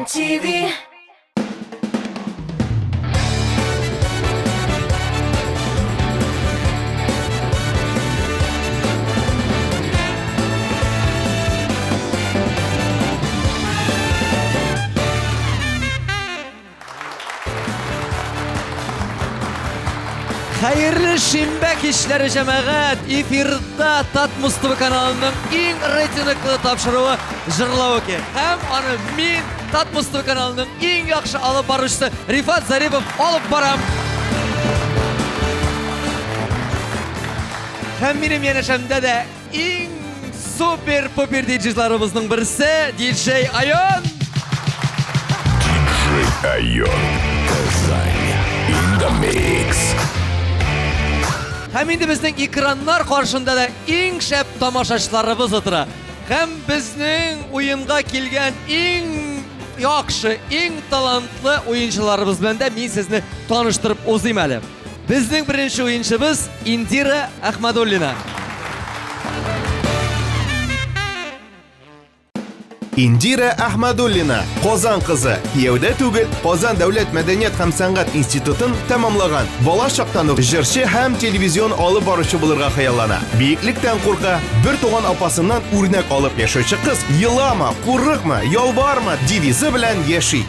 Казан ТВ. Хәерле шимбә кичләре, җәмәгать! Эфирда Татмус ТВ каналының иң рейтинглы тапшыруы Җырлау ке. Һәм аны мин, Татмус ТВ каналының иң яхшы алып баручысы Рифат Зарипов алып барам. Һәм минем янәшәмдә дә иң супер-пупер диджейларыбызның берсе, диджей Айон. Диджей Айон. Казань. In the mix. Һәм инде безнең экраннар каршында да иң шәп тамашачыларыбыз утыра. Һәм безнең уенга килгән иң яхшы, иң талантлы уенчыларыбыз белән дә мин сезне таныштырып узыйм әле. Безнең беренче уенчыбыз Индира Әхмәдуллина. Индира Әхмәдуллина, Казан кызы, кияүдә түгел, Казан дәүләт мәдәният һәм сәнгать институтын тәмамлаган. Бала чактан ук җырчы һәм телевизион алып баручы булырга хыяллана. Биеклектән курка, бер туган апасыннан үрнәк алып яшәүче кыз елама, курыкма, ялварма девизы белән яши.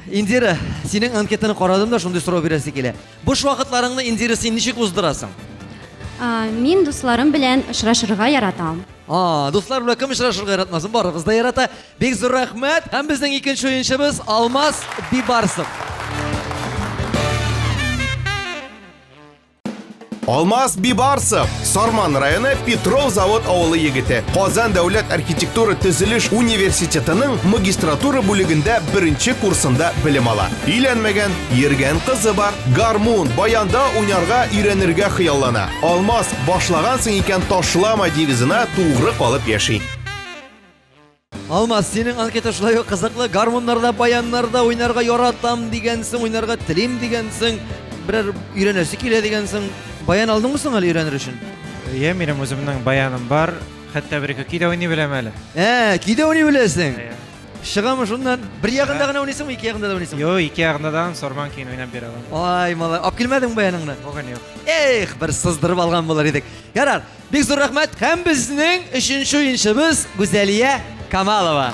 Индира, синең анкетаны карадым да, шундый сорау бирәсе килә. Буш вакытларыңны, Индира, син ничек уздырасың? Мин дусларым белән очрашырга яратам. А, дуслар белән кем очрашырга яратмасын, барыбыз да ярата. Бик зур рәхмәт. Һәм безнең икенче уенчыбыз Алмаз Бибарсов. Алмаз Бибарсов, Сарман районы Петров завод авылы егете. Казан дәүләт архитектура төзелеш университетының магистратура бүлегендә беренче курсында белем ала. Өйләнмәгән, йөргән кызы бар. Гармун, баянда уйнарга өйрәнергә хыяллана. Алмаз башлагансың икән ташлама девизына тугры калып яши. Алмаз, синең анкета шулай ук кызыклы. Гармуннарда, баяннарда уйнарга яратам дигәнсең, уйнарга телим дигәнсең, берәр өйрәнәсе килә дигәнсең. Баян алдыңмы соң әле өйрәнер өчен? Иә, минем үземнең баяным бар. Хәтта бер ике көй дә уйный беләм әле. Ә, көй дә уйный беләсең? Иә. Чыгамы шуннан? Бер ягында гына уйныйсыңмы, ике ягында да уйныйсыңмы? Юк, ике ягында да сарман көен уйнап бирә алам. Ай, малай, алып килмәдеңме баяныңны? Бүген юк. Эх, бер сыздырып алган булыр идек. Ярар, Бик зур рәхмәт һәм безнең өченче уенчыбыз Гүзәлия Камалова.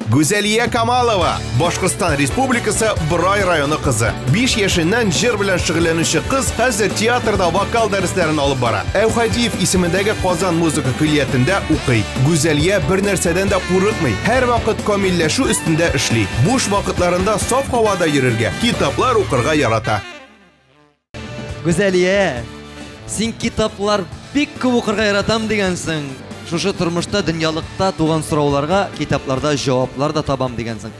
Гүзәлия Камалова, Башкортстан Республикасы Борай районы кызы. 5 яшеннән җыр белән шөгыльләнүче кыз хәзер театрда вокал дәресләрен алып бара. Әүхәдиев исемендәге Казан музыка көллиятендә укый. Гүзәлия бер нәрсәдән дә курыкмый, һәрвакыт камилләшү өстендә эшли. Буш вакытларында саф һавада йөрергә, китаплар укырга ярата. Гүзәлия, син китаплар бик күп укырга яратам дигәнсең. Шушы тормышта, дөньялыкта туган сорауларга китапларда җаваплар да табам дигәнсең.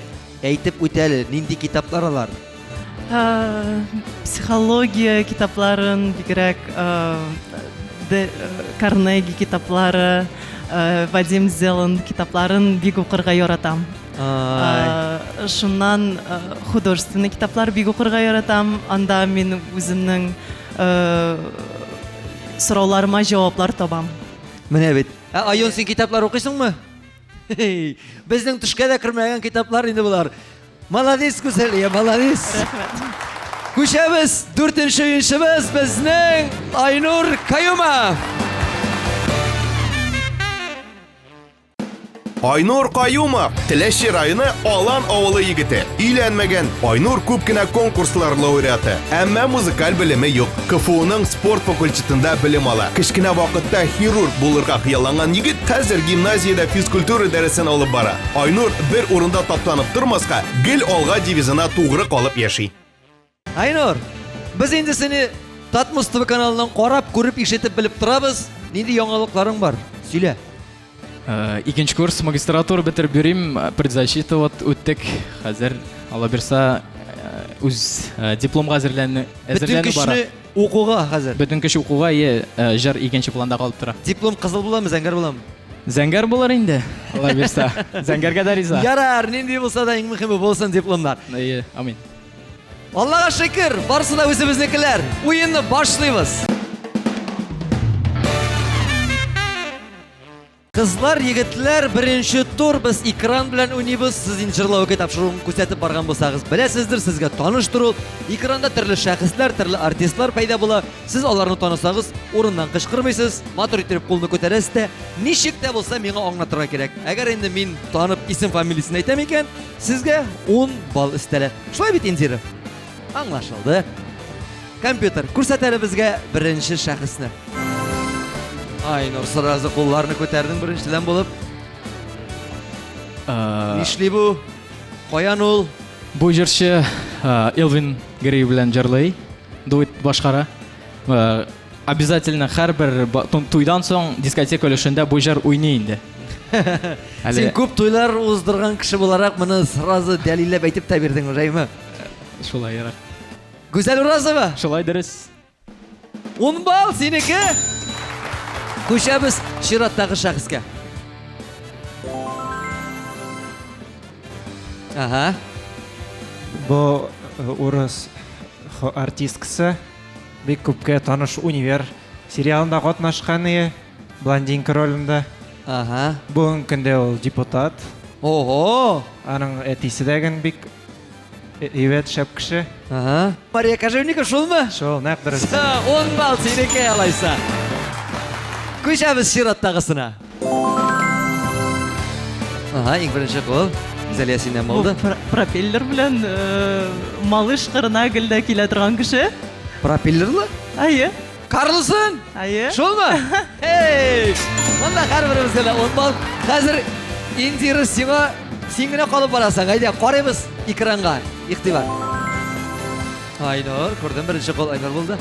Әйтеп үт әле, нинди китаплар алар? Психология китапларын, бигрәк Карнеги китаплары, Вадим Зеланд китапларын бик укырга яратам. Шуннан художественный китаплар бик укырга яратам. Анда мин үземнең сорауларыма җаваплар табам. Менә бит. Ә Айон, син китаплар укыйсыңмы? Безнең төшкә дә кермәгән китаплар инде болар. Молодец, Гүзәлия, молодец. Рәхмәт. Күчәбез, дүртенче уенчыбыз безнең Айнур Каюмов. Айнур Каюмов, Теләче районы Алан авылы егете. Өйләнмәгән. Айнур күп кенә конкурслар лауреаты, әмма музыкаль белеме юк. КФУның спорт факультетында белем ала. Кечкенә вакытта хирург булырга хыялланган егет хәзер гимназиядә физкультура дәресен алып бара. Айнур бер урында таптанып тормаска, гел алга девизына тугры калып яши. Айнур, без инде сине Татмус ТВ каналыннан карап, күреп, ишетеп, белеп торабыз. Нинди яңалыкларың бар? Сөйлә. Э, икенче курс магистратура бетереп йөрим, э, предзащита вот үттек. Хәзер Алла бирса э, үз дипломга әзерләнү Бөтен көчне укуга хәзер. Бөтен көч укуга, е, җыр икенче планда калып тора. Диплом кызыл буламы, зәңгәр буламы? Зәңгәр булыр инде, Алла бирса. Зәңгәргә дә риза. Ярар, нинди булса да иң мөһиме булсын дипломнар. Әйе, амин. Аллага шөкер, барысы да үзебезнекеләр. Уенны башлыйбыз. Кызлар, егетләр, беренче тур без экран белән уйныйбыз. Сез инде җырлау көй тапшыруын күзәтеп барган булсагыз, беләсездер, сезгә таныштыр ул. Экранда төрле шәхесләр, төрле артистлар пәйда була. Сез аларны танысагыз, урыннан кычкырмыйсыз, матур итеп кулны күтәрәсез дә, ничек тә булса миңа аңлатырга кирәк. Әгәр инде мин танып исем-фамилиясен әйтәм икән, сезгә 10 балл өстәлә. Шулай бит, Индира? Аңлашылды. Компьютер, күрсәт әле безгә беренче шәхесне. Айнур, сразу кулларны күтәрдең беренчедән булып. Нишли бу? Каян ул? Бу җырчы Элвин Грей белән җырлый, дуэт башкара. Обязательно һәрбер туйдан соң дискотека өлешендә бу җыр уйный инде. Син күп туйлар уздырган кеше буларак моны сразу дәлилләп әйтеп тә бирдең уже, әйме? Шулайрак. Гүзәл Уразова. Шулай дөрес. 10 балл синеке. Күчәбез чираттагы шәхескә. Ага. Бу э, урыс артисткасы бик күпкә таныш Универ сериалында катнашкан ие, блондинка ролендә. Ага. Бүгенге көндә ул депутат. Ого! Аның әтисе дә бик Әйбәт, шәп кеше. Ага. Мария Кожевникова шулмы? Шул, нәкъ дөрес. 10 балл синеке алайса. Күчәбез чираттагысына. Ага, иң беренче кул. Зәлия синнән булды. Пропеллер белән э, малыш кырына гел дә килә торган кеше. Пропеллерлы? Әйе. Карлсон! Әйе. Шулмы? Эй! Монда һәрберебезгә дә 10 балл. Хәзер Индира сиңа син генә калып барасың. Әйдә, карыйбыз экранга. Игътибар. Айнур, күрдем, беренче кол Айнур булды.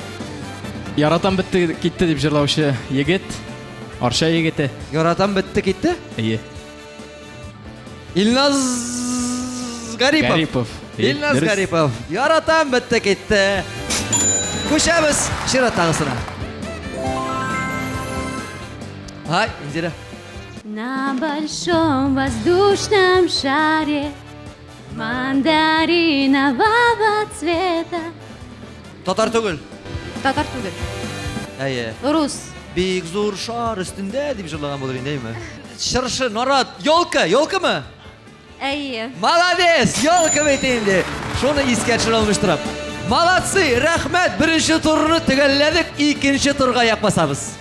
Яратам бетте китте дип җырлаучы егет, Арча егете. Яратам бетте китте? Әйе. Илназ Гарипов. Гарипов. Илназ Гарипов. Яратам бетте китте. Күчәбез чираттагысына. Ай, Индира. На большом воздушном шаре мандаринового цвета. Татар түгел. Татар түгел. Әйе. Рус. Бик зур шар өстендә дип җырлаган булыр инде, әйеме? Чыршы, нарат, елка, елкамы? Әйе. Молодец, елка бит инде. Шуны искә төшерә алмыш торам. Молодцы, рәхмәт. Беренче турны төгәлләдек, икенче турга аяк басабыз.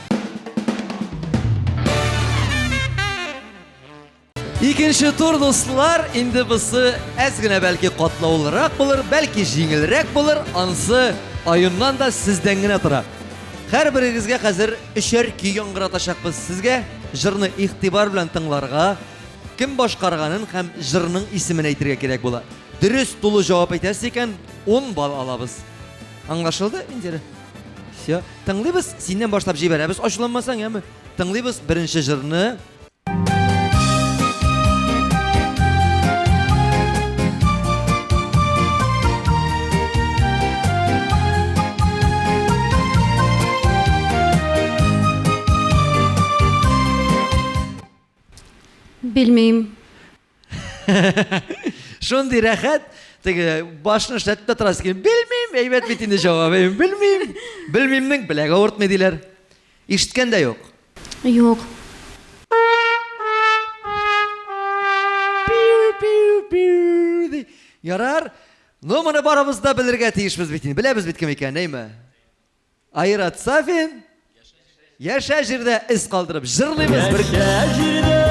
Икенче тур, дуслар, инде бусы әз генә бәлки катлаулырак булыр, бәлки җиңелрәк булыр, ансы аюннан да сездән генә тора. Һәрберегезгә хәзер өчәр көй яңгыратачакбыз. Сезгә җырны игътибар белән тыңларга, кем башкарганын һәм җырның исемен әйтергә кирәк була. Дөрес тулы җавап әйтәсез икән, 10 балл алабыз. Аңлашылды, Индира? Все, тыңлыйбыз, синнән башлап җибәрәбез, ачуланмасаң, яме. Тыңлыйбыз беренче җырны. Белмим. Шундый рәхәт, теге башны эшләтеп тә торасың килми. Белмим, әйбәт бит инде җавап. Белмим. Белмимнең беләге авыртмый диләр. Ишеткән дә юк. Юк. Пиу-пиу-пиу ди. Ярар. Ну, моны барыбыз да белергә тиешбез бит инде. Беләбез бит кем икәнен, әйме? Айрат Сафин. Яшә җирдә эз калдырып җырлыйбыз бер. Яшә җирдә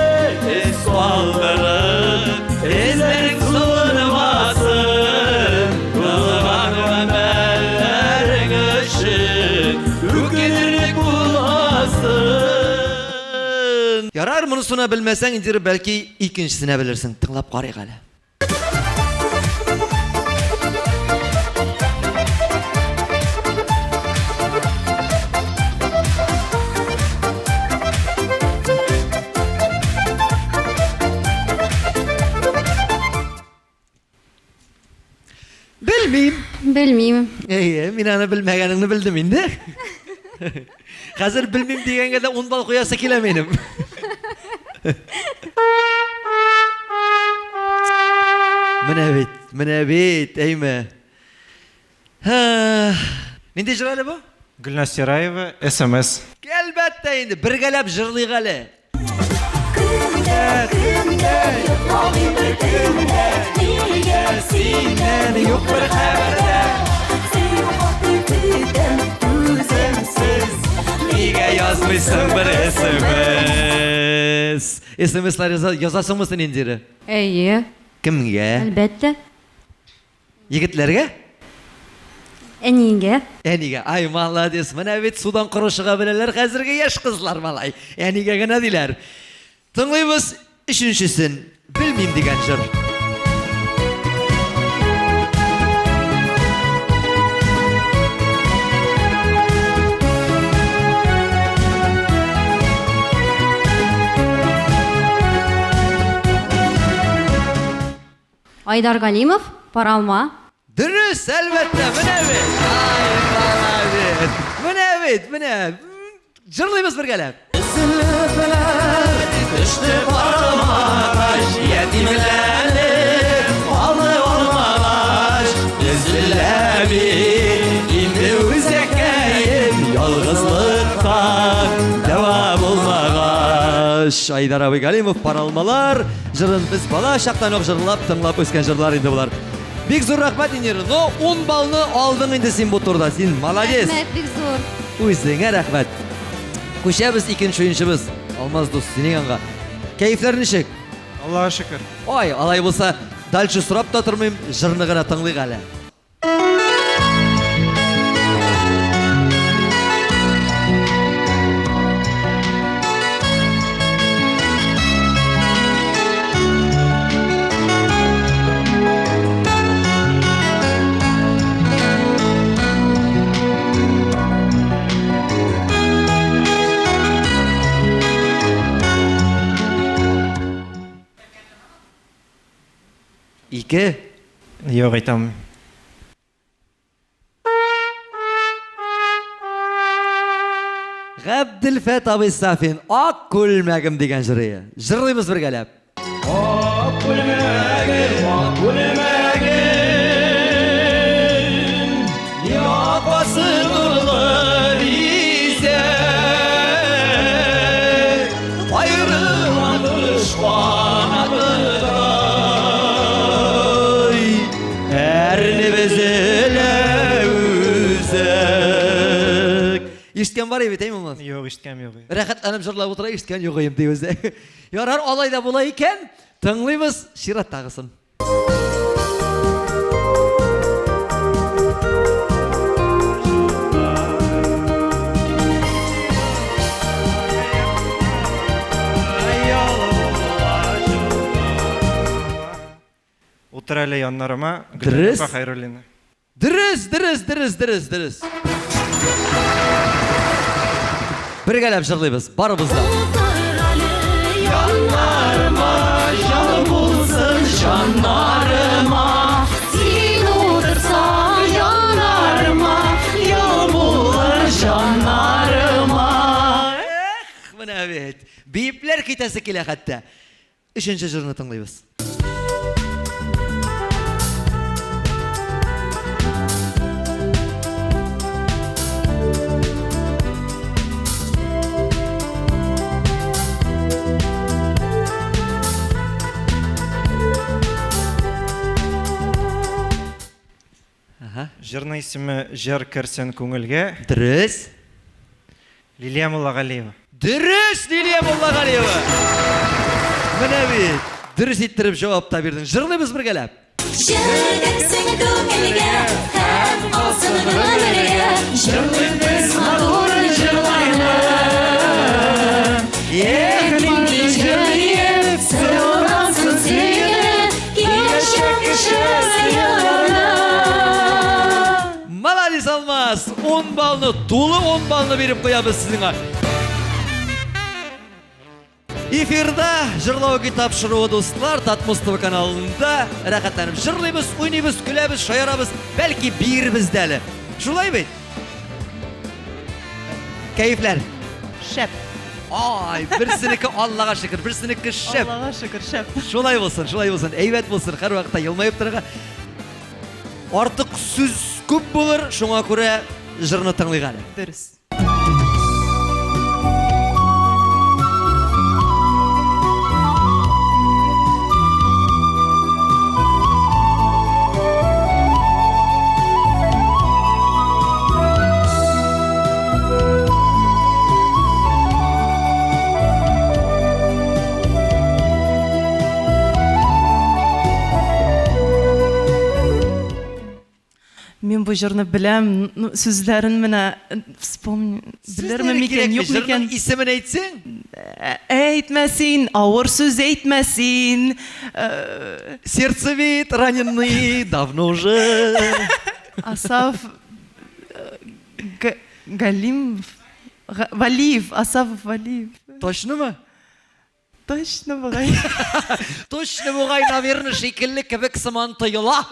эз калдырып, эзләрең суынмасын. Кылган гамәлләрең өчен үкенерлек булмасын. Ярар, монысына белмәсәң, инде бәлки икенчесенә белерсең. Тыңлап карыйк әле. Белмим. Белмим. Әйе, мин аны белмәгәнеңне белдем инде. Хәзер белмим дигәнгә дә 10 балл куясы килә минем. Менә бит, менә бит, әйме. Нинди җыр әле бу? Гөлназ Сираева, СМС. Әлбәттә инде, бергәләп җырлыйк әле. Төндә, көндә йокламыйм бер көндә Нигә синнән юк бер хәбәр дә Сөю хаты көтәм түземсез Нигә язмыйсың бер смс? СМСлар язасыңмы син, Индира? Әйе. Кемгә? Әлбәттә. Егетләргә? Әнигә. Әнигә. Ай, молодец. Менә бит судан коры чыга беләләр хәзерге яшь кызлар, малай. Әнигә генә диләр. Тыңлыйбыз өченчесен. Белмим дигән җыр. Айдар Галимов, Паралма. Дөрес, әлбәттә, менә бит. Ай, молодец. Менә бит, менә. Җырлыйбыз бергәләп. Өзелепләр төште паралмагач, ятимләнеп калды алмагач. Өзелә бит инде үзәккәем, ялгызлыктан дәва булмагач. Айдар абый Галимов, Паралмалар. Җырын без бала чактан ук җырлап, тыңлап үскән җырлар инде болар. Бик зур рәхмәт, Инира. Но 10 баллны алдың инде син бу турда. Син молодец. Рәхмәт, бик зур. Үзеңә рәхмәт. Күчәбез икенче уенчыбыз. Алмаз дус, синең янга. Кәефләр ничек? Аллаһка шөкер. Ой, алай булса, дальше сорап та тормыйм, җырны гына тыңлыйк әле. Ике. Юк, әйтә алмыйм. Габделфәт абый Сафин, Ак күлмәгем дигән җыры. Җырлыйбыз бергәләп. Ак күлмәгем, ак күлмәгем, якасы нурлы бизәк, аерылган кош канатыдай, әрнеп өзелә үзәк. Ишеткән бар бит, әйме Алмаз? Юк, ишеткән юк. Рәхәтләнеп җырлап утыра, ишеткән юк ди үзе. Ярар, алай да була икән, тыңлыйбыз чираттагысын. Утыр әле яннарыма, Дөрес. Гөлнара Хәйруллина. Дөрес, дөрес, дөрес, дөрес, дөрес. Бергәләп җырлыйбыз, барыбыз да. Яннарыма, җан булсын җаннарыма. Син утырсаң яннарыма, Ял булыр җаннарыма. Эх, менә бит. Биепләр китәсе килә хәтта. Өченче җырны тыңлыйбыз. Ага. Җырның исеме Җыр керсен күңелгә. Дөрес. Лилия Муллагалиева. Дөрес, Лилия Муллагалиева. Менә бит. Дөрес иттереп җавап та бирдең. Җырлыйбыз бергәләп. Җыр керсен күңелгә һәм калсын гомергә. Җырлыйбыз матур җырларны. Эх, нинди җыр диеп, Сыйлансын сөенеп, киләчәк кешесе елларны. Молодец, Алмаз! 10 баллны, тулы 10 баллны биреп куябыз сезнең. Эфирда Җырлау көй тапшыруы, дуслар, Татмус ТВ каналында рәхәтләнеп җырлыйбыз, уйныйбыз, көләбез, шаярабыз, бәлки биербез дә әле. Шулай бит? Кәефләр? Шәп. Ай, берсенеке Аллага шөкер, берсенеке шәп. Аллага шөкер, шәп. Шулай булсын, шулай булсын, әйбәт булсын, һәрвакытта елмаеп торырга. Артык сүз күп булыр, шуңа күрә җырны тыңлыйк әле. Дөрес. бу җырны беләм, ну, сүзләрен менә вспомни, белермен микән, юк микән? Җырның исемен әйтсәң? Әйтмә син, авыр сүз әйтмә син. Сердцевид раненый давно уже. Асаф Галимов, Валиев, Асаф Валиев. Точномы? Точно бугай. Точно бугай, наверное, шикелле кебек сыман тоела.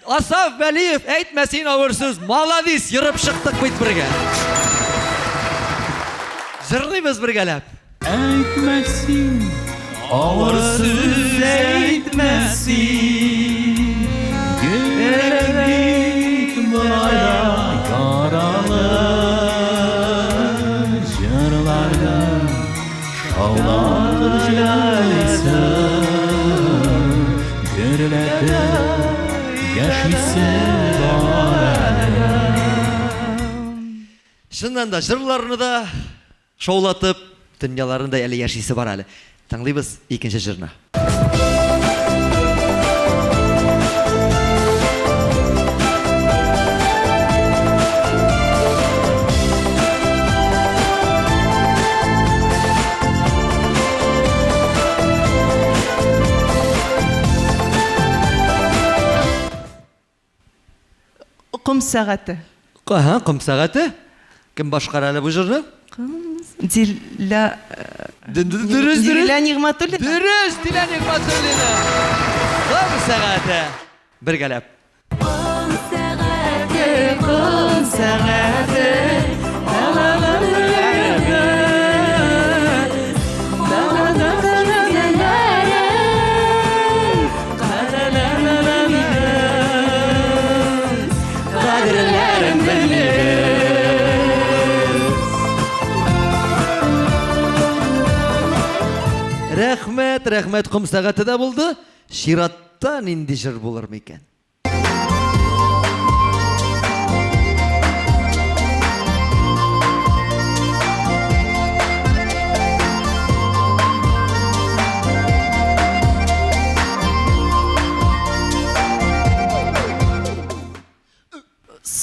Асаф Вәлиев, әйтмә син авыр сүз. Маладис, ерып чыктык бит бергә. Җырлыйбыз бергәләп. Әйтмә син, авыр сүз әйтмә син. Йөрәк бит болай да яралы. Җырларда Шаулатып җылыйсың, гөрләтеп яшисе бар әле. Чыннан да, җырларны да шаулатып, дөньяларын да әле яшисе бар әле. Тыңлыйбыз икенче җырны. Ком сәгате. Ага, ком сәгате. Кем башкара әле бу җырны? Дилә Дөрес, дөрес. Дилә Нигъмәтуллина. Дөрес, Дилә Нигъмәтуллина. Ком сәгате. Бергәләп. Ком сәгате, ком сәгате, Кадерләрен белмибез. Рәхмәт, рәхмәт, ком сәгате дә булды. Чиратта нинди җыр булыр микән?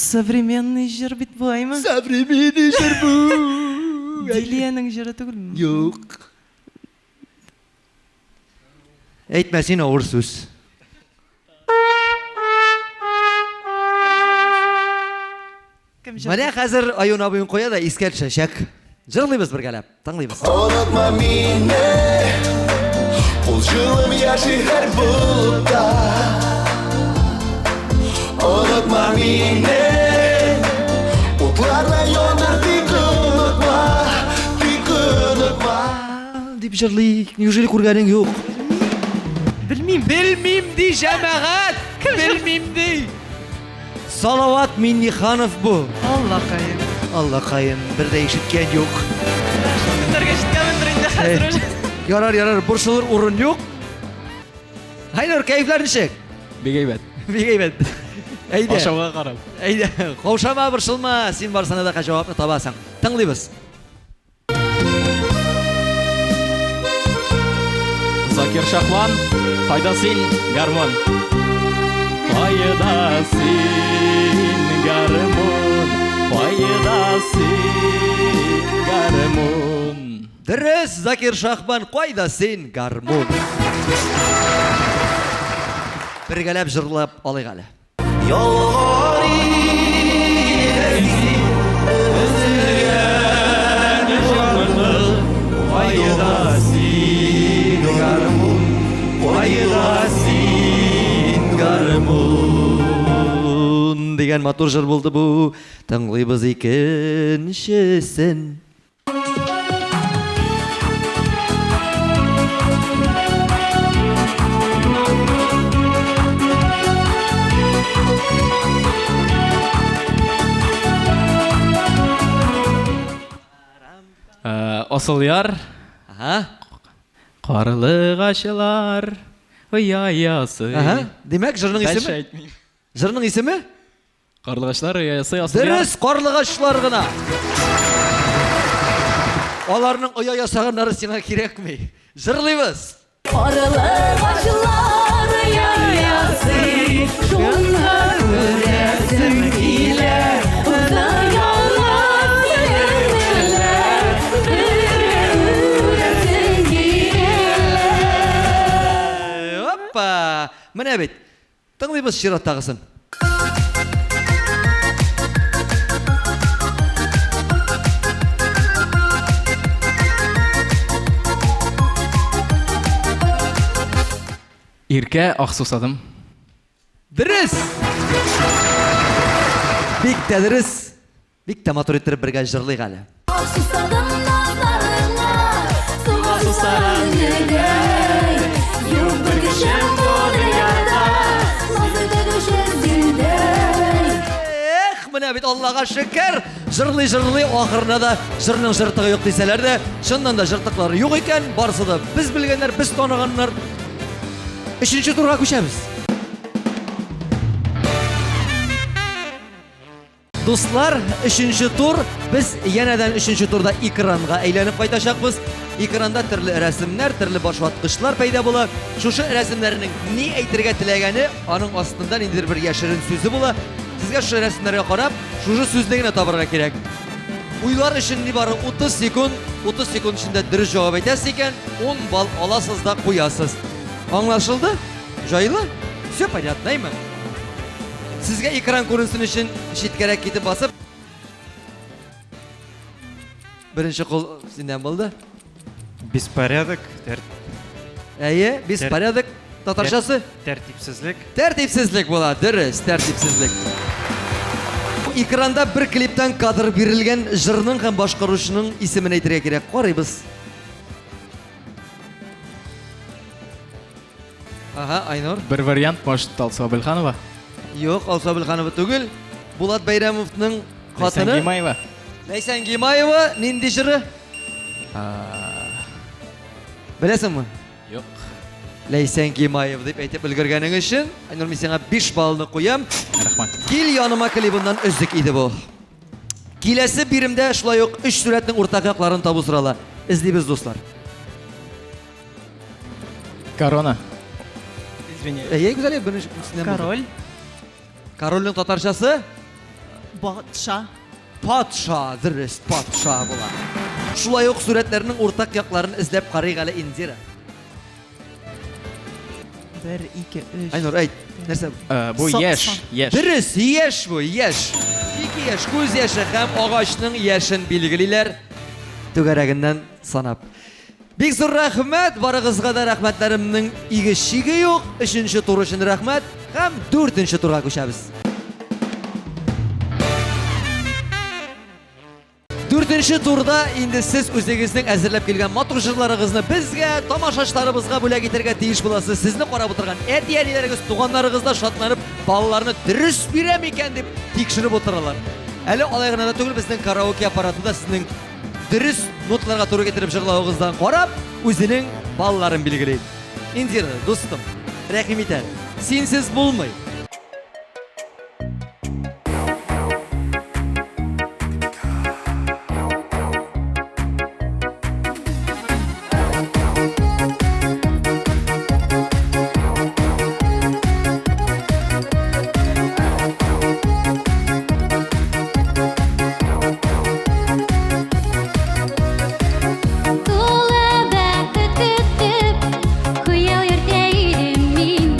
Современный җыр бит бу, әйме? Современный җыр бу. Дилиянең җыры түгелме? Юк. Әйтмә син авыр сүз. Менә хәзер Аюн абыең куя да искә төшәчәк. Җырлыйбыз бергәләп, тыңлыйбыз. Онытма мине, ул җылым яши һәр болытта. Онытма мине, утларда яндыр, тик онытма, тик онытма. Дип җырлый, неужели күргәнең юк? Белмим. Белмим ди җәмәгать. Белмим ди. Салават Минниханов бу. Аллакаем. Аллакаем, бер дә ишеткән юк. Шул көннәргә җиткәнмендер инде хәзер уже. Ярар, ярар, борчылыр урын юк. Айнур, кәефләр ничек? Бик әйбәт. Бик әйбәт. Әйдә. Ашауга карап. Әйдә, каушама, борчылма, син барсына да җавапны табасың. Тыңлыйбыз. Закир Шахман, кайда син, гармун? Кайда син, гармун? Кайда син, гармун? Дөрес, Закир Шахман, кайда син, гармун? Бергәләп җырлап алыйк әле. Кайда син, гармун? Кайда син, гармун? Дигән матур җыр булды бу. Тыңлыйбыз икенчесен. Асылъяр. Ага. Карлыгачлар оя ясый. Ага. Димәк, җырның Дальше исеме? әйтмим. Җырның исеме? Карлыгачлар оя ясый, асылъяр. Дөрес, карлыгачлар гына. Аларның оя ясаганнары сиңа кирәкми. Җырлыйбыз. Карлыгачлар оя ясый, шунда күрәсем килә. Менә бит. Тыңлыйбыз чираттагысын. Иркә ах сусадым. Дөрес! Бик тә дөрес. Бик тә матур иттереп бергә җырлыйк әле. Ах сусадым назларыңа, суга сусаган гөлдәй. Юк бер кешем бу дөньяда, наз итә синдәй. Эх, менә бит Аллага шөкер, җырлый-җырлый ахырына да җырның җыртыгы юк дисәләр дә, чыннан да җыртыклары юк икән, барысы да без белгәннәр, без таныганнар. Өченче турга күчәбез. Дуслар, өченче тур. Без янәдән өченче турда экранга әйләнеп кайтачакбыз. Экранда төрле рәсемнәр, төрле башваткычлар пәйда була. Шушы рәсемнәрнең ни әйтергә теләгәне, аның астында ниндидер бер яшерен сүзе була. Сезгә шушы рәсемнәргә карап, шушы сүзне генә табарга кирәк. Уйлар өчен нибары 30 секунд, 30 секунд эчендә дөрес җавап әйтәсез икән, 10 балл аласыз да куясыз. Аңлашылды? Җайлы? Все понятно, әйме? Сезгә экран күренсен өчен читкәрәк китеп басып. Беренче кул синнән булды. Беспорядок, тәр... Әйе, беспорядок. Татарчасы? Тәртипсезлек. Тәртипсезлек була, дөрес, тәртипсезлек. Экранда бер клиптан кадр бирелгән җырның һәм башкаручының исемен әйтергә кирәк. Карыйбыз. Ага, Айнур. Бер вариант, может, Алсу Абелханова? Юк, Алсу Абелханова түгел. Булат Бәйрәмовның хатыны. Ләйсән Гимаева. Ләйсән Гимаева нинди җыры? Беләсеңме? Юк. Ләйсән Гимаева дип әйтеп өлгергәнең өчен, Айнур, мин сиңа 5 баллны куям. Рәхмәт. Кил яныма клибыннан өзек иде бу. Киләсе биремдә шулай ук өч сурәтнең уртак якларын табу сорала. Эзлибез, дуслар. Корона. Извини. Әйе, Гүзәлия, беренче синнән булды. Король. Корольнең татарчасы? Патша. Патша, дөрес, патша була. Шулай ук сурәтләрнең уртак якларын эзләп карыйк әле, Индира. Бер, ике, өч. Айнур, әйт, нәрсә бу? Э, бу яшь, яшь. Дөрес, яшь бу, яшь. Ике яшь, күз яше һәм агачның яшен билгелиләр. Түгәрәгеннән санап. Бик зур рәхмәт, барыгызга да рәхмәтләремнең иге чиге юк. Өченче тур өчен рәхмәт һәм дүртенче турга күчәбез. Дүртенче турда инде сез үзегезнең әзерләп килгән матур җырларыгызны безгә, тамашачыларыбызга бүләк итәргә тиеш буласыз. Сезне карап утырган әти-әниләрегез, туганнарыгыз да шатланып, балаларны дөрес бирә микән дип тикшереп утыралар. Әле алай гына да түгел, безнең караоке аппараты да сезнең дөрес ноталарга туры китереп җырлавыгыздан карап, үзенең балларын билгели. Индира, дустым, рәхим ит әле. Синсез булмый. Тулы бәхет көтеп, хыял йөртә идем мин.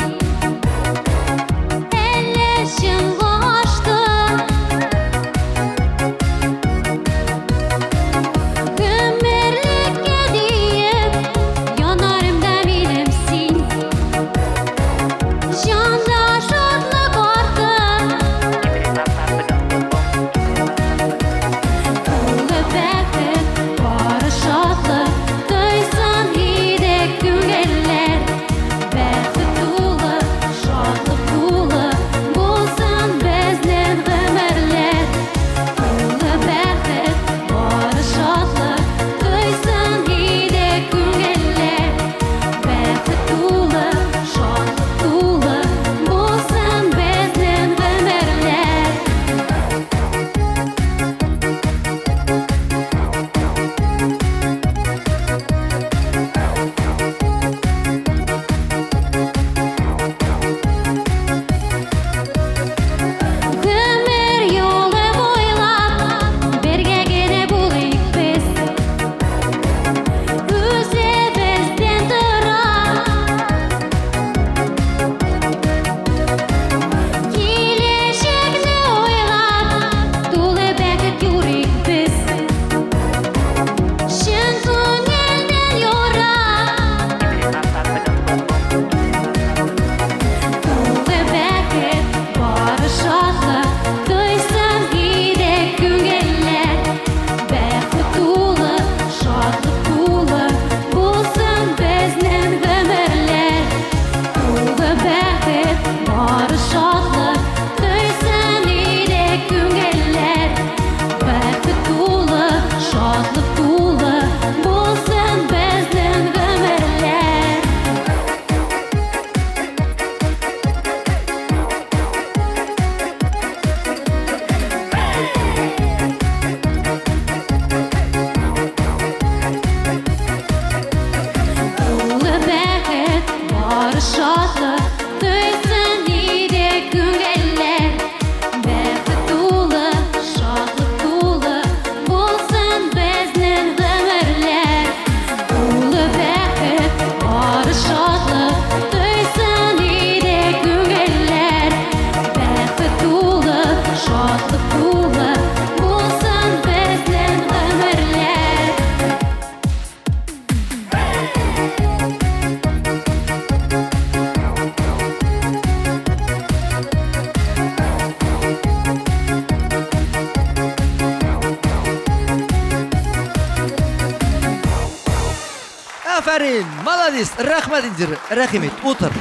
Афәрин! Молодец! Рәхмәт, Индира. Рәхим ит, утыр.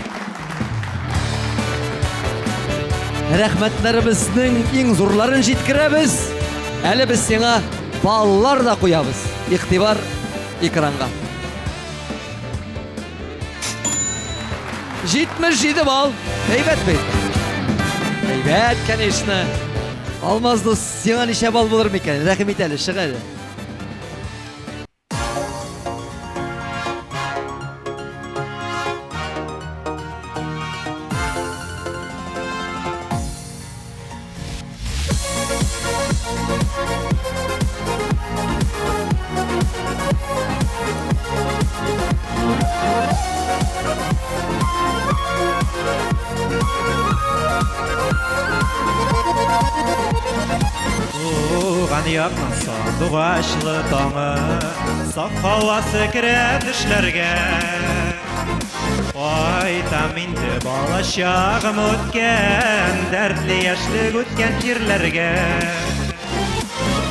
Рәхмәтләребезнең иң зурларын җиткерәбез. Әле без сиңа баллар да куябыз. Игътибар экранга. 77 балл. Әйбәт бит. Әйбәт, конечно. Алмаз дус, сиңа ничә балл булыр микән? Рәхим ит әле, чык әле. Туган якның сандугачлы таңы, Саф һавасы керә төшләргә. Кайтам инде балачагым үткән, Дәртле яшьлек үткән җирләргә.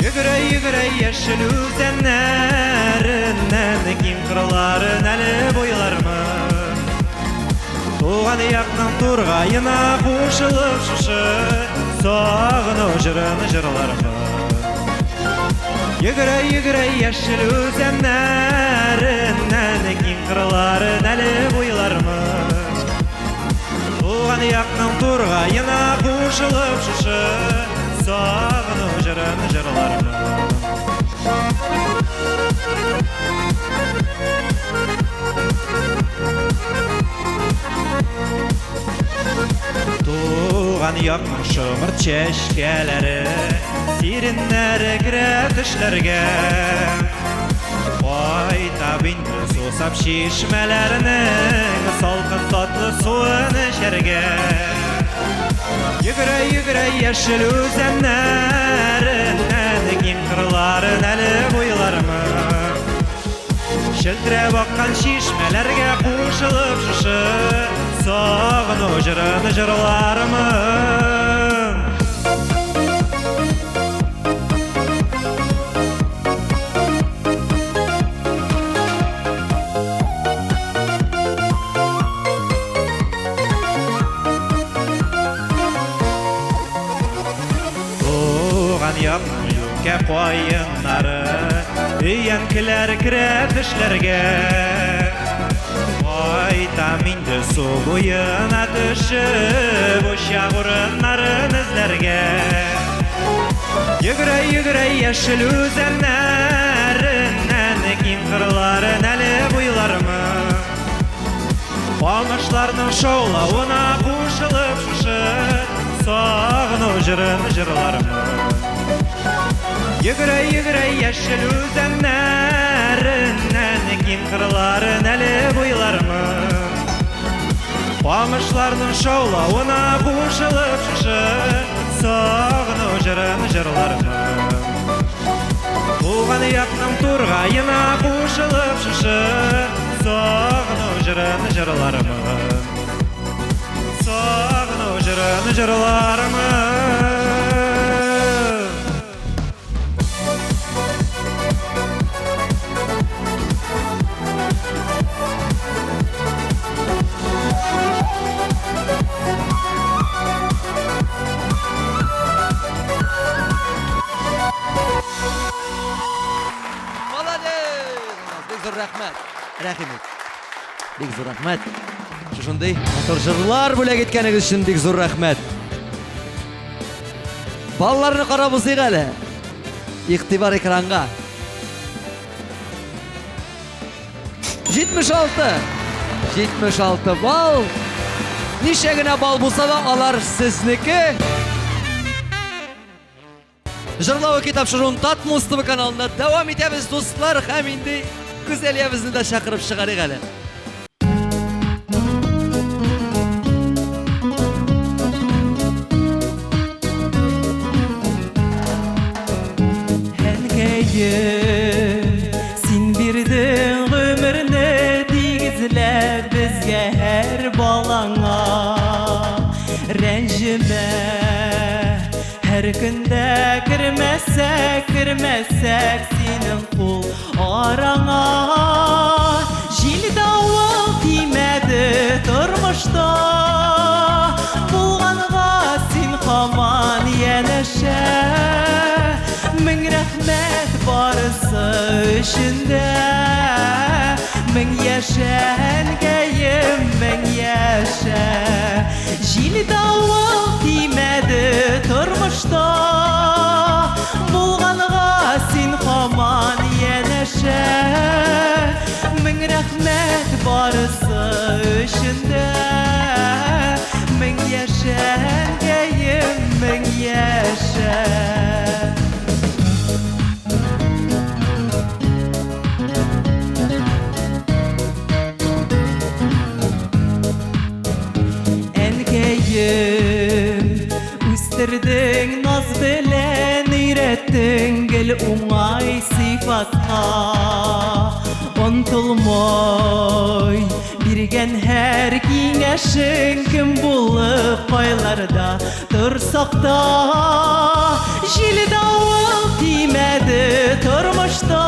Йөгерә-йөгерә яшел үзәннәреннән, Киң кырларын әле буйлармын. Туган якның тургаена кушылып шушы Сагыну җырын җырлармын. Йөгерә-йөгерә яшел үзәннәреннән, Киң кырларын әле буйлармын. Туган якның тургаена кушылып шушы Сагыну җырын җырлармын. Туган якның шомырт чәчкәләре, Сиреннәре керә төшләргә. Кайтап инде сусап чишмәләрнең Салкын татлы суын эчәргә. Йөгерә-йөгерә яшел үзәннәреннән, Киң кырларын әле буйлармын. Челтерәп аккан чишмәләргә кушылып шушы Сагыну җырын җырлармын. Туган якның юкә каеннары, Өянкеләр керә төшләргә. Кайтам инде су буена төшеп, Учак урыннарын эзләргә. Йөгерә-йөгерә яшел үзәннәреннән, Киң кырларын әле буйлармын. Камышларның шаулавына кушылып шушы Сагыну җырын җырлармын. Йөгерә-йөгерә яшел үзәннәреннән, Киң кырларын әле буйлармын. Камышларның шаулавына кушылып шушы Сагыну җырын җырлармын. Туган якның тургаена кушылып шушы Сагыну җырын җырлармын. Сагыну җырын җырлармын. Молодец! Бик зур рәхмәт. Рәхим ит. Бик зур рәхмәт. Шушындый матур җырлар бүләк иткәнегез өчен бик зур рәхмәт. Балаларны карап узыйк әле. Игътибар экранга. 76. 76 балл. Ничә генә балл булса да, алар сезнеке. Җырлау тапшыруын Татмус ТВ каналында дәвам итәбез, дуслар, һәм инде Гүзәлиябезне дә чакырып чыгарыйк әле. Әнкәем, син бирдең гомерне тигезләп безгә һәр балаңа. Рәнҗемә, һәр көндә кермәсәк, кермәсәк синең кул араңа. өчен дә. Мең яшә, әнкәем, мең яшә. Җил давыл тимәде тормышта, Булганга син һаман янәшә. Мең рәхмәт барысы өчен дә. Мең яшә, әнкәем, мең яшә. Әнкәем, үстердең наз белән, өйрәттең гел уңай сыйфатка. Онтылмай биргән һәр киңәшең, кем булып кайларда торсак та. Җил давыл тимәде тормышта,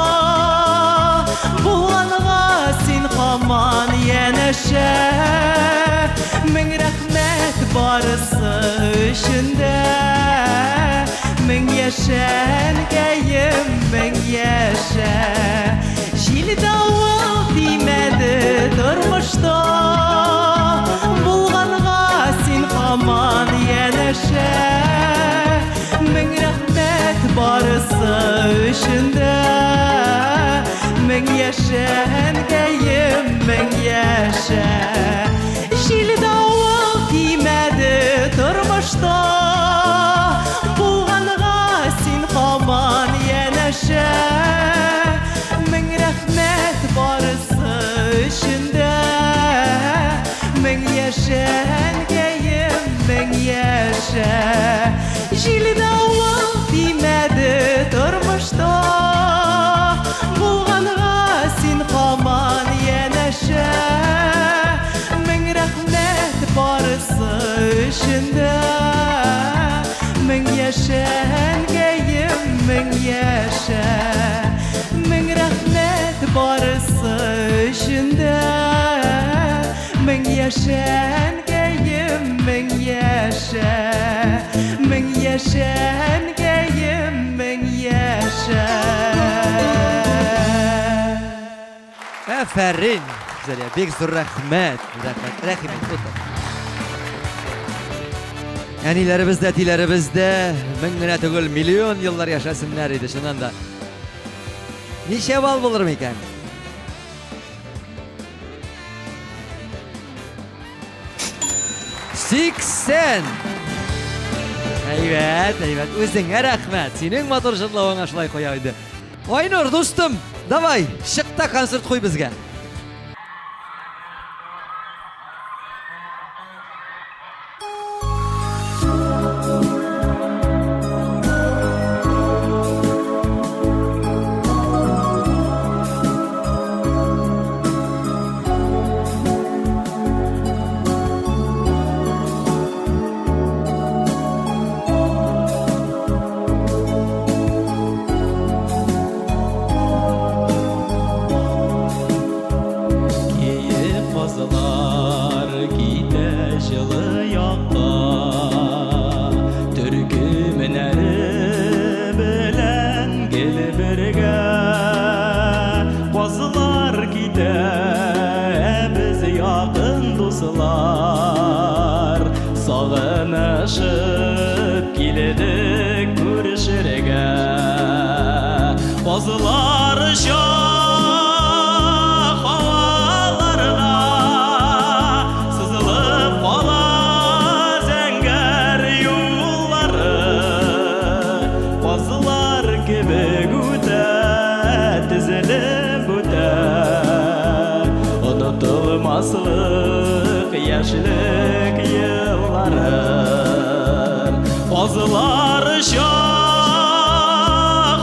булганга син һаман янәшә. Мең рәхмәт барысы өчен дә. Мең яшә, әнкәем, мең яшә. Җил давыл тимәде тормышта, булганга син һаман янәшә. Мең рәхмәт барысы өчен дә. Мең яшә, әнкәем, мең яшә. Җил давыл тимәде тормышта, булганга син һаман янәшә. Мең рәхмәт барысы өчен дә. Мең яшә, әнкәем, мең яшә. Җил давыл тимәде тормышта, булганга син һаман янәшә. Мең рәхмәт барысы өчен дә. Мең яшә, әнкәем, мең яшә. Мең рәхмәт барысы өчен дә. Мең яшә, әнкәем, мең яшә. Мең яшә, әнкәем, мең яшә. Афәрин, Зәлия, бик зур рәхмәт. Рәхмәт, рәхим ит, утыр. Әниләребез дә, әтиләребез дә мең генә түгел, миллион еллар яшәсеннәр иде, чыннан да. Ничә балл булыр микән? 80! Әйбәт, әйбәт. Үзеңә рәхмәт. Синең матур җырлавыңа шулай куя иде. Айнур, дустым, давай, чык та концерт куй безгә. Киек казлар китә җылы якка, Төркемнәре белән гел бергә. Казлар китә, без якын дуслар, Сагынышып килдек күрешергә. Казлар оча һаваларда, сызылып кала зәңгәр юллары. Казлар кебек үтә, тезелеп үтә, Онытылмаслык яшьлек еллары. Казлар оча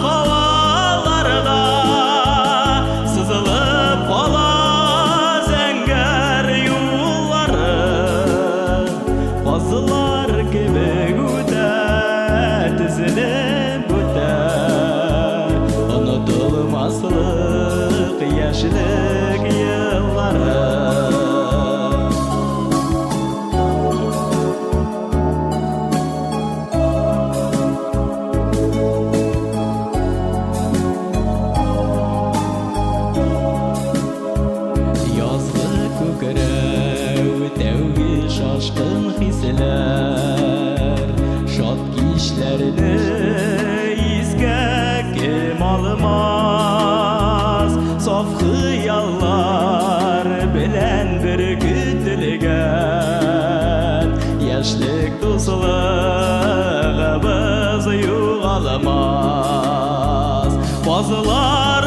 һаваларда, сызылып кала зәңгәр юллары. Казлар кебек үтә, тезелеп үтә, Онытылмаслык яшьлек еллары.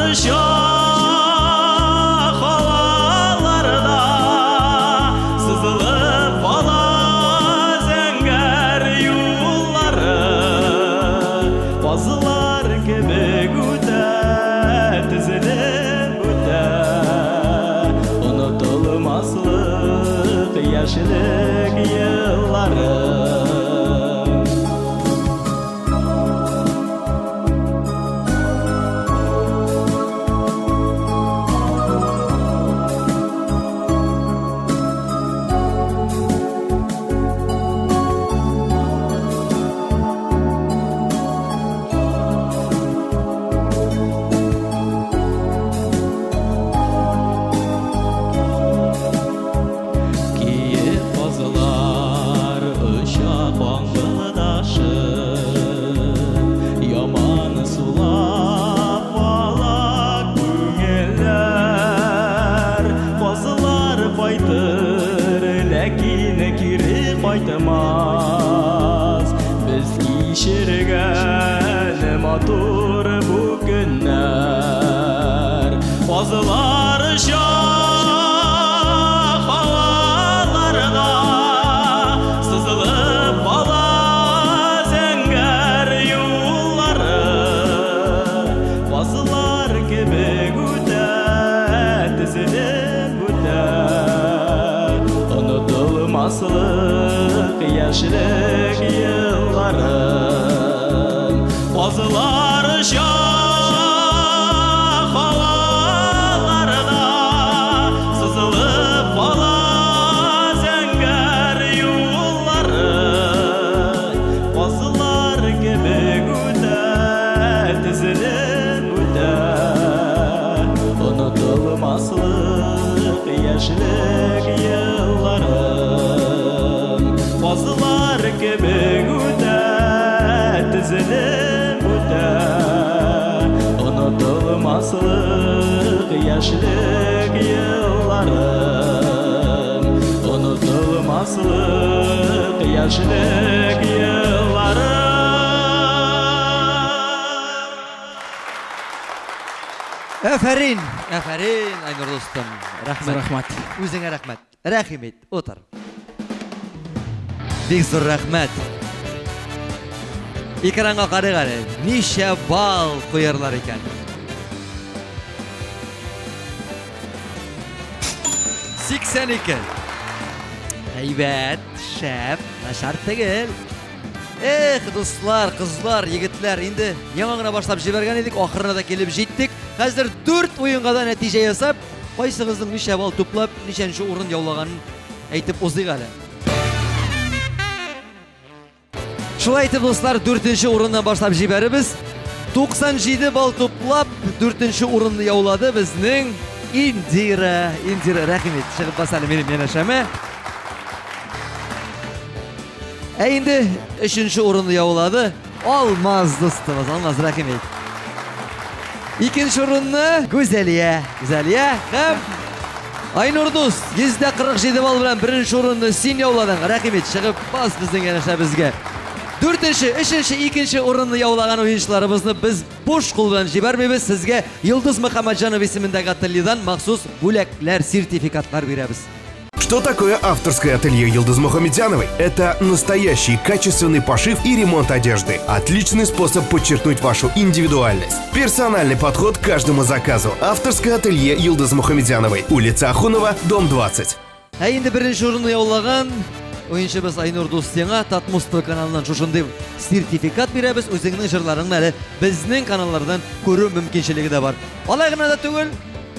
оча һаваларда, сызылып кала зәңгәр юллары. Казлар кебек үтә, тезелеп үтә, онытылмаслык яшьлек еллары. Киек казлар оча каңгылдашып, Яман сулап ала күңелләр. Казлар кайтыр, ләкин кире кайтмас. Без кичергән матур бу көннәр. Казлар оча һаваларда, сызылып кала зәңгәр юллары. Казлар кебек үтә, тезелеп үтә, онытылмаслык яшьлек еллары. Казлар оча һаваларда, сызылып кала зәңгәр юллары. Казлар кебек үтә, тезелеп үтә, онытылмаслык яшьлек еллары. Казлар кебек үтә, тезелеп үтә, онытылмаслык яшьлек еллары. Онытылмаслык яшьлек еллары. Әфәрин, әфәрин, Айнур дустым. Рәхмәт. Рәхмәт. Үзеңә рәхмәт. Рәхим ит, утыр. Бик зур рәхмәт. Экранга карыйк әле. Ничә балл куярлар икән? 82. Әйбәт, шәп, начар түгел. Эх, дуслар, кызлар, егетләр, инде яңа гына башлап җибәргән идек, ахырына да килеп җиттек. Хәзер 4 уенга да нәтиҗә ясап, кайсыгызның ничә балл туплап, ничәнче урын яулаганын әйтеп узыйк әле. Шулай итеп, дуслар, 4нче урыннан башлап җибәребез. 97 балл туплап, 4нче урынны яулады безнең Индира. Индира, рәхим ит, чыгып бас әле минем янәшәмә. Ә инде 3нче урынны яулады Алмаз дустыбыз. Алмаз, рәхим ит. Икенче урынны Гүзәлия. Гүзәлия һәм Айнур дус, 147 балл белән беренче урынны син яуладың. Рәхим ит, чыгып бас безнең янәшәбезгә. Дүртенче, өченче, икенче урынны яулаган уенчыларыбызны без буш кул белән җибәрмибез. Сезгә Йолдыз Мөхәммәтҗанов исемендәге ательедан махсус бүләкләр, сертификатлар бирәбез. Что такое авторское ателье Йылдыз Мухамедзяновой? Это настоящий качественный пошив и ремонт одежды. Отличный способ подчеркнуть вашу индивидуальность. Персональный подход к каждому заказу. Авторское ателье Йылдыз Мухамедзяновой. Улица Ахунова, дом 20. Ә инде беренче урынны яулаган уенчыбыз Айнур дус сиңа Татмус ТВ каналыннан шушындый сертификат бирәбез. Үзеңнең җырларыңны әле безнең каналлардан күрү мөмкинчелеге дә бар. Алай гына да түгел,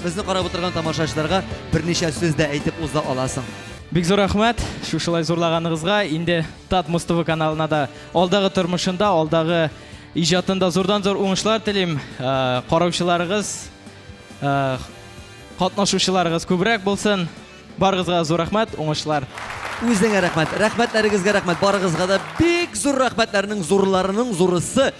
безне карап утырган тамашачыларга берничә сүз дә әйтеп уза аласың. Бик зур рәхмәт шушылай зурлаганыгызга. Инде Татмус ТВ каналына да алдагы тормышында, алдагы иҗатында зурдан-зур уңышлар телим. Караучыларыгыз, катнашучыларыгыз күбрәк булсын. Барыгызга зур рәхмәт, уңышлар. Үзеңә рәхмәт, рәхмәтләрегезгә рәхмәт. Барыгызга да бик зур рәхмәтләрнең зурларының зурысы.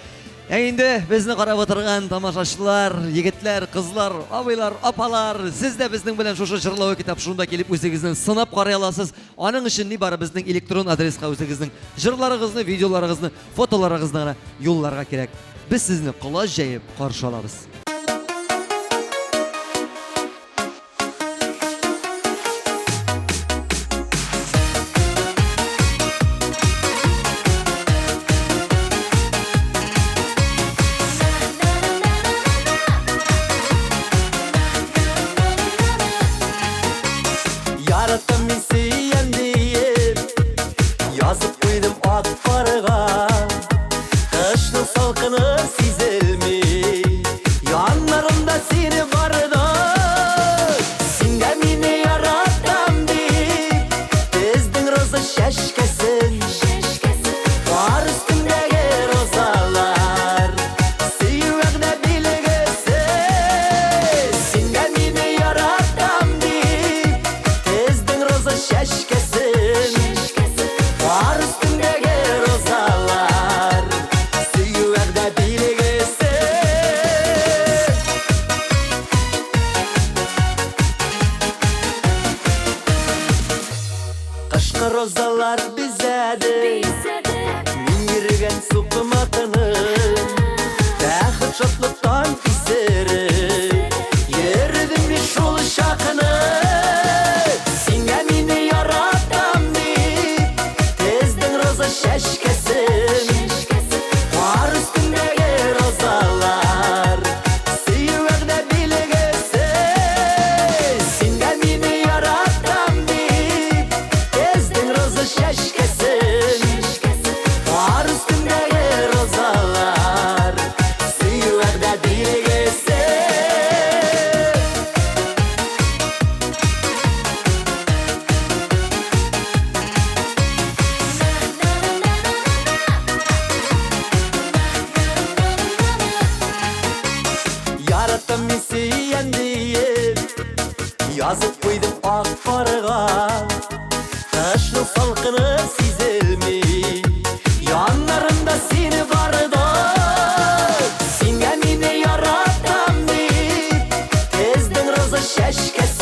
Ә инде безне карап утырган тамашачылар, егетләр, кызлар, абыйлар, апалар, сез дә безнең белән шушы җырлавы китап шунда килеп үзегезне сынап карый аласыз. Аның өчен нибары безнең электрон адреска үзегезнең җырларыгызны, Паркны розалар бизәде. Мин йөргән сукмакны бәхет шатлыктан исереп йөрдем мин шул чакны. Сиңа мине яратам дип тездең роза чәчкәсен. Кар өстендәге розалар сөю вәгъдә билгесе. Сиңа мине яратам дип тездең роза чәчкәсен. Кар өстендәге розалар сөю вәгъдә билгесе. Яраттым мин сөям диеп язып куйдым ак карга. Кышның салкыны сизелми, яннарымда син барда. Сиңа мине яратам дип тездең роза чәчкәсен.